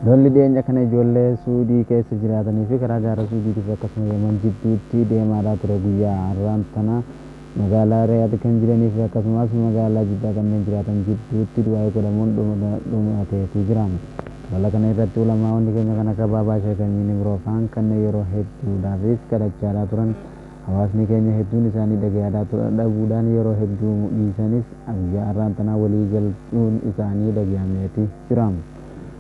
Lolli dhiyeenya kana ijoollee Suudii keessa jiraatanii fi karaa gaara Suudiitiif akkasuma Yaman jidduutti deemaadhaa ture guyyaa har'aan tana magaalaa Riyaad kan jiranii fi akkasumas magaalaa Jiddaa kanneen jiraatan jidduutti du'aa'ii godhamuun dhumateetii jira. Lola kana irratti ulamaa'onni keenya kan akka Baabaa Sheek Amiin Ibroo faan kanneen yeroo hedduudhaafis kadhachaadhaa turan hawaasni keenya hedduun isaanii dhagayaadhaa dhabuudhaan yeroo hedduu dhiisanis guyyaa har'aan tanaa walii galuun isaanii dhagayameeti jira.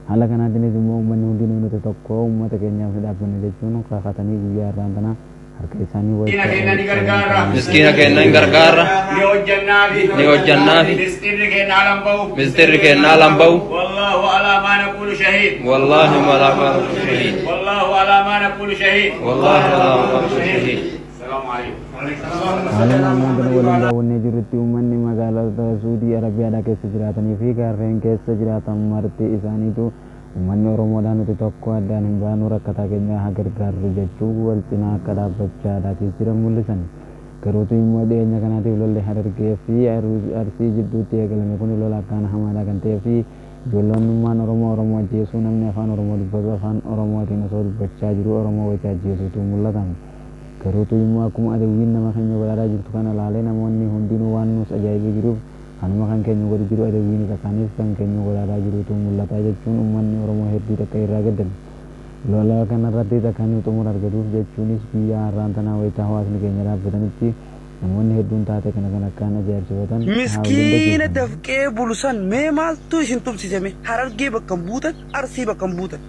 Haala kanaatiinis immoo uummanni hundinuu nuti tokko uummata keenyaaf ni dhaabbanna jechuun kakatanii guyyaa har'aan tana harka isaanii Miskiina walitti keenya ni gargaarra. Miskiina keenya hin gargaarra. Ni hojjannaafi. Ni hojjannaafi. Mistirri keenya alan ba'u. Mistirri keenya alan ba'u. Wallahu alaa maa naqulu shahiid. Wallaahi alaa maa naqulu shahiid. Wallahu alaa maa naqulu shahiid. Wallaahi alaa maa naqulu shahiid. Salaamu alaikum. Haaluma ammaan tana waliin daawwannee jirrutti uummanni magaalota Suudii Arabiyaadhaa keessa jiraatanii fi gaarreen keessa jiraatan marti isaaniitu uummanni Oromoodhaa nuti tokko addaan hin baanu rakkataa keenya haa gargaarru jechuun wal cinaa akka dhaabbachaadhaatis jiran mul'isan. Garuutu immoo dhiyeenya kanaatiif lolli Harargee fi Arsii jidduutti eegalame kun lola akkaan hamaadha kan ta'ee fi ijoollonnummaan Oromoo Oromoo ajjeesuu namni afaan Oromoo dubbatu afaan Oromootiin osoo dubbachaa jiru Oromoo wayita ajjeesuutu mul'ata. Garuutu immoo akkuma adawwiin nama keenya godhaadhaa jirtu kana laalee namoonni hundinuu waan nus ajaa'ibee jiruuf kanuma kan keenya godhu jiru adawwiinis akkaaniif kan keenya godhaadhaa jirutu mul'ata jechuun uummanni Oromoo hedduu takka irraa gaddan. Lola kanarratti takka nu xumura argatuuf jechuunis guyyaa har'aan tanaa wayita hawaasni keenya dhaabbatanitti namoonni hedduun taatee kana kan akkaan ajaa'ibsifatan haa waliin Miskiina dhageessan. dafqee bulu san mee maaltu isin tumsise mee Harargee bakka hin buutan Arsii bakka hin buutan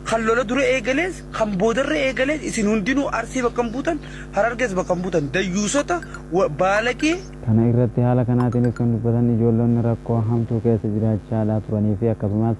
kan lola dura eegalees kan boodarra eegalees isin hundinuu Arsii bakka hin buutan Harargees bakka hin buutan dayyuusota baalagee. Kana irratti haala kanaatiinis kan dubbatan ijoollonni rakkoo hamtuu keessa jiraachaadhaa turanii fi akkasumas.